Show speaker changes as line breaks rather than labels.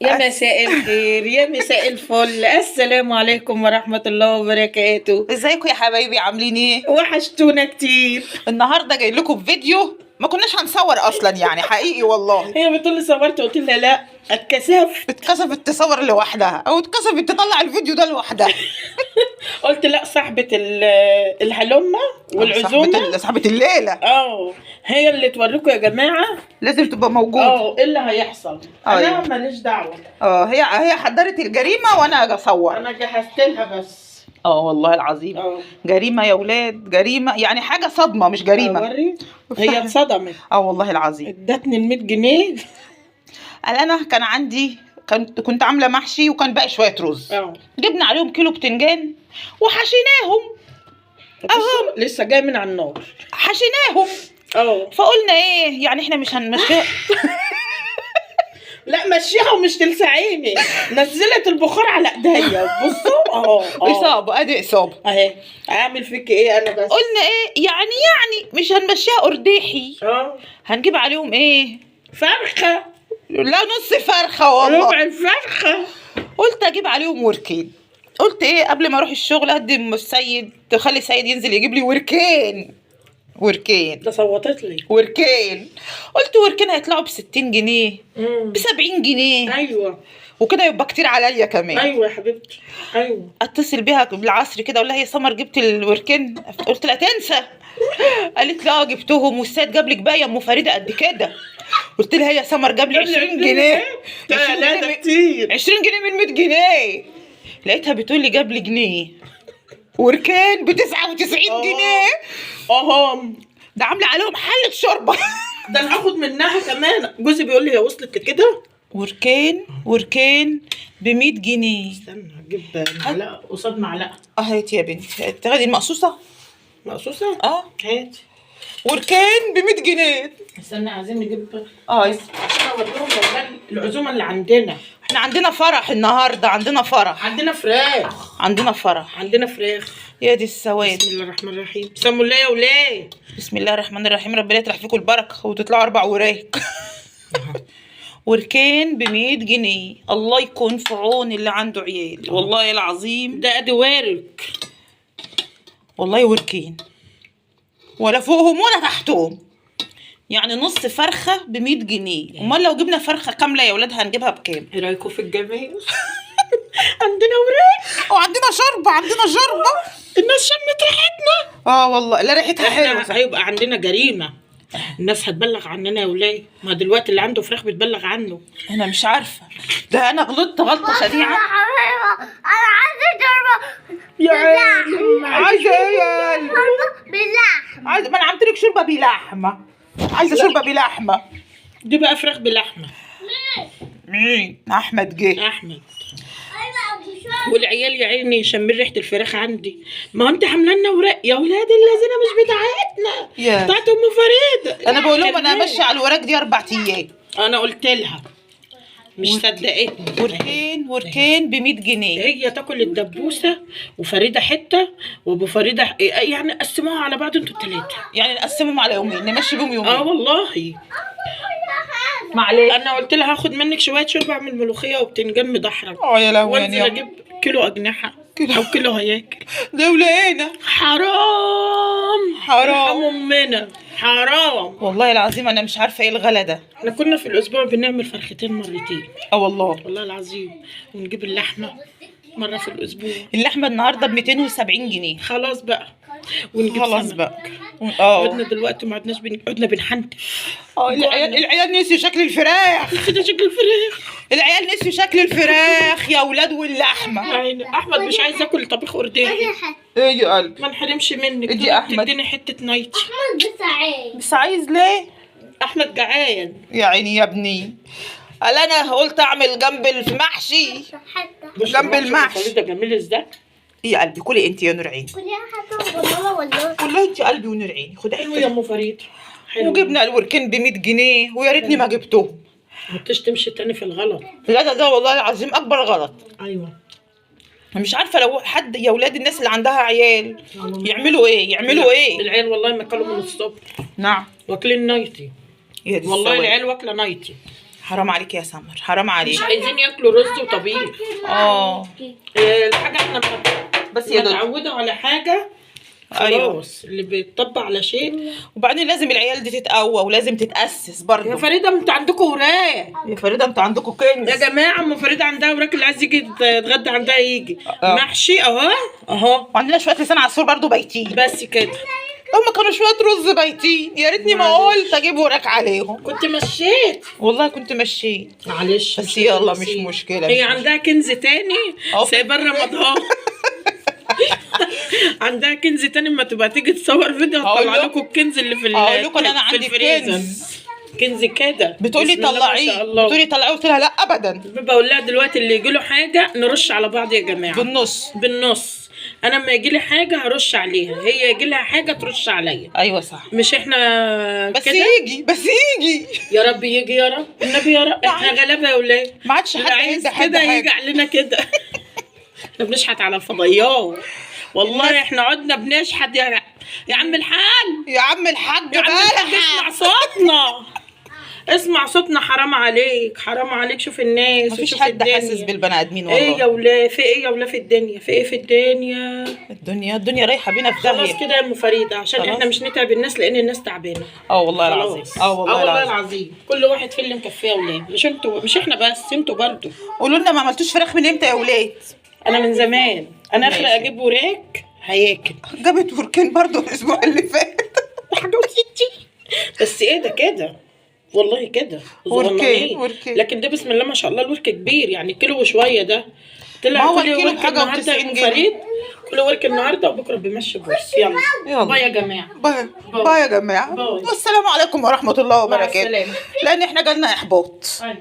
يا مساء الخير، يا مساء الفل. السلام عليكم ورحمة الله وبركاته.
ازيكم يا حبايبي، عاملين ايه؟
وحشتونا كتير.
النهارده جاي لكم بفيديو ما كناش هنصور اصلا، يعني حقيقي والله.
هي بتقول لي صورت، قلت لها لا، اتكسفت.
اتكسفت تصور لوحدها او اتكسفت تطلع الفيديو ده لوحدها.
قلت لا، صاحبة الهلمة والعزومة.
صاحبة الليلة.
اه، هي اللي توريكم يا جماعة.
لازم تبقى موجودة.
اه، ايه اللي هيحصل؟ انا
أيوة.
ماليش دعوة.
اه، هي حضرت الجريمة وانا اجي اصور.
انا جهزت لها بس.
اه والله العظيم.
اه.
جريمة يا ولاد، جريمة، يعني حاجة صدمة مش جريمة.
اوري، هي اتصدمت.
اه والله العظيم.
ادتني ال 100 جنيه.
قال انا كان عندي كنت عاملة محشي وكان باقي شوية رز.
اه.
جبنا عليهم كيلو بتنجان وحشيناهم.
اهو لسه جاي من على النار.
حشيناهم.
اه.
فقلنا ايه يعني، احنا مش هنمشيها.
لا مشيها ومش تلسعيني. نزلت البخار على ايديا. بصوا اهو اهو.
اصابه، ادي اصابه.
اهي، اعمل فيك ايه انا بس؟
قلنا ايه يعني مش هنمشيها قرداحي.
اه.
هنجيب عليهم ايه؟
فرخة.
لا نص فرخة والله.
ربع الفرخه.
قلت اجيب عليهم وركين. قلت ايه قبل ما اروح الشغل ادي ام السيد، تخلي السيد ينزل يجيب لي وركين. وركين.
ده صوتت لي.
وركين. قلت وركين هيطلعوا ب 60 جنيه، ب 70 جنيه.
ايوه.
وكده يبقى كتير عليا كمان.
ايوه يا حبيبتي، ايوه.
اتصل بيها بالعصر كده اقول لها يا سمر جبت الوركين؟ قلت لها تنسى. قالت لا جبتهم، والسيد جاب لك بقى يا ام فريدة قد كده. قلت لها يا سمر جاب لي 20 جنيه.
لا لا ده كتير.
20 جنيه من 100 جنيه. لقيتها بتقول لي جاب لي جنيه وركان ب 99 جنيه.
اهم.
ده عامله عليهم حله شوربة.
ده انا هاخد منها كمان. جوزي بيقول لي هي وصلت لكده.
وركان، وركان ب 100 جنيه.
استنى هجيب معلقه قصاد معلقه.
اه هاتي يا بنتي، تاخدي المقصوصه؟
مقصوصة؟
اه.
هاتي.
وركان ب 100 جنيه.
استنى عايزين نجيب
اه
عشان اوريهم العزومة اللي عندنا.
احنا عندنا فرح النهارده، عندنا فرح.
عندنا فراخ.
عندنا فرح.
عندنا فراخ.
يا دي السواد.
بسم الله الرحمن الرحيم. سموا الله يا ولاد.
بسم الله الرحمن الرحيم. ربنا يطرح فيكم البركة وتطلعوا اربع وراك. وركان ب 100 جنيه. الله يكون في عون اللي عنده عيال والله العظيم.
ده ادي وارك
والله. وركين ولا فوقهم ولا تحتهم، يعني نص فرخة ب 100 جنيه. امال لو جبنا فرخة كاملة يا ولاد هنجيبها بكام؟
ايه رايكم في الجمال؟ عندنا وراك
وعندنا شوربة، عندنا شوربة.
الناس شمت ريحتنا.
اه والله لا ريحتها حلوة.
احنا هيبقى عندنا جريمة، الناس هتبلغ عننا يا ولاد. ما دلوقتي اللي عنده فراخ بيتبلغ عنه.
انا مش عارفه، ده انا غلطت غلطه شنيعه.
انا عايزه شوربة.
يا عيني.
عايزه ايه يا قلبي؟
شوربة باللحمه.
عايزه، ما انا عملت لك شوربة بلحمه. عايزه شوربة بلحمه.
دي بقى فراخ بلحمه.
مين؟ احمد جه.
احمد والعيال يا عيني شمين ريحه الفراخ عندي. ما انت عامله لنا وراق يا ولاد الذين مش بتاعتنا، بتاعت ام فريدة.
انا بقول لهم انا ماشية على الوراك دي 4 ايام.
انا قلت لها مش صدقتني.
وركين، وركين ب 100 جنيه.
هي تاكل الدبوسه وفريدة حتة وابو فريدة، يعني قسموها على بعض انتوا الثلاثة.
يعني نقسمهم على يومين، نمشي بيهم يومين.
اه والله.
معلش
انا قلت لها هاخد منك شوية شوربة اعمل ملوخية وبتنجان مدحرج.
اه يا لهوي.
وانزل اجيب كيلو اجنحة او كيلو هياكل.
ده ولقينا.
حرام.
حرام.
ارحموا امنا، حرام.
والله العظيم انا مش عارفه ايه الغلا ده.
احنا كنا في الاسبوع بنعمل فرختين مرتين.
اه والله.
والله العظيم. ونجيب اللحمة مرة في الاسبوع.
اللحمة النهارده ب 270 جنيه.
خلاص بقى. ونجيب
خلاص
سمك.
بقى. اه.
عدنا دلوقتي ما عدناش عدنا بنحنتف.
اه العيال نسيوا شكل الفراخ.
نسينا شكل الفراخ.
العيال نسيوا شكل الفراخ يا ولاد واللحمة.
يا عيني احمد مش عايز ياكل طبيخ قرداحي.
ايه يا قلبي؟
ما نحرمش منك.
ادي أحمد.
تديني حتة نايتي.
احمد بس عايز.
بس عايز ليه؟
احمد جعان.
يا عيني يا ابني. قال انا قلت اعمل جنب المحشي.
حتة
جنب المحشي.
ده جميل ازاي؟
يا قلبي كلي انت يا نور عيني.
كلها حتة ماما والله.
كلها انت قلبي ونور عيني. خدي
حلو يا
حتة.
ام فريد. حلو.
وجبنا الوركين ب 100 جنيه ويا ريتني ما جبتهم.
ما تمشي تاني في الغلط.
لا ده والله العظيم اكبر غلط.
ايوه.
مش عارفه لو حد يا ولاد الناس اللي عندها عيال يعملوا ايه؟ يعملوا ايه؟
العيال والله ما كلوا من الصبح.
نعم.
واكلين نايتي.
يا دي
والله
السواد.
العيال واكله نايتي.
حرام عليك يا سمر، حرام
مش
عليك.
عايزين ياكلوا رز وطبيخ.
اه
الحاجة احنا
بس يا دودو.
متعوده على حاجة.
ايوه.
خلاص اللي بيتطبق على شيء.
وبعدين لازم العيال دي تتقوى ولازم تتاسس
يا
برضه.
فريدة انت عندكم وراك.
يا فريدة انتوا عندكم كنز
يا جماعة، ام فريدة عندها وراك، اللي عايز يجي يتغدى عندها يجي.
آه.
محشي اهو اهو.
وعندنا شوية لسان عصفور برضه بايتين.
بس كده.
هما كانوا شوية رز بايتين، يا ريتني ما قلت اجيب وراك عليهم.
كنت مشيت.
والله كنت مشيت.
معلش
بس يلا مش مشكلة.
هي عندها كنز تاني
أهو.
سايباه رمضان. عندها كنز تاني، اما تبقى تيجي تصور فيديو
هقول
هطلع
لكم-
لكم الكنز اللي في
هقول لكم إن أنا
في
عندي
الفريزر.
كنز.
كنز كده.
بتقولي
بسم الله ما
طلعيه،
شاء الله.
بتقولي طلعيه، قلت لها لا ابدا.
بقول لها دلوقتي اللي يجي له حاجة نرش على بعض يا جماعة.
بالنص.
بالنص. انا اما يجي لي حاجة هرش عليها، هي يجي لها حاجة ترش عليا.
ايوه صح.
مش احنا
بس
كده؟
يجي، بس يجي.
يا رب يجي، يا رب النبي يا رب. احنا غلابة يا ولاد.
ما عادش
اللي
حد
عايز
هيدي حد
كده
حاجة.
يجي علينا كده. احنا بنشحت على الفضيات والله. احنا عدنا بنشحت يا عم الحاج.
يا عم الحاج
يا عم الحاج
بلح.
اسمع صوتنا، اسمع صوتنا. حرام عليك، حرام عليك. شوف الناس
مفيش
وشوف
حد
الدنيا.
حاسس بالبني ادمين
ايه يا
والله.
ولاد؟ في ايه يا ولاد في الدنيا؟ في ايه في الدنيا؟
الدنيا رايحة بينا في
خلاص
داهية.
كده يا ام فريدة، عشان
خلاص.
احنا مش نتعب الناس لان الناس تعبانة.
اه والله العظيم.
خلاص.
اه والله العظيم.
العظيم. كل واحد في اللي مكفيه يا ولاد. مش انتوا، مش احنا بس، انتوا برضو.
قولوا لنا ما عملتوش فراخ من امتى يا ولاد؟
انا من زمان، انا اخر
ماشي.
اجيب وراك هياكل.
جابت وركين برضو الاسبوع اللي فات.
حاجة وستي. بس ايه ده كده والله كده
وركين،
صغننين.
وركين.
لكن ده بسم الله ما شاء الله الورك كبير، يعني كيلو وشوية ده. طلع
ما هو
كل
الكيلو
ورك
بحاجة
النهارده
وتسعين
يا أم
جنيه.
فريد، كل ورك النهارده وبكره بيمشي بورس. يلا
يلا.
bye يا جماعة.
bye bye يا جماعة.
bye.
والسلام عليكم ورحمة الله وبركاته.
السلامة.
لان احنا جالنا احباط.
ايوه.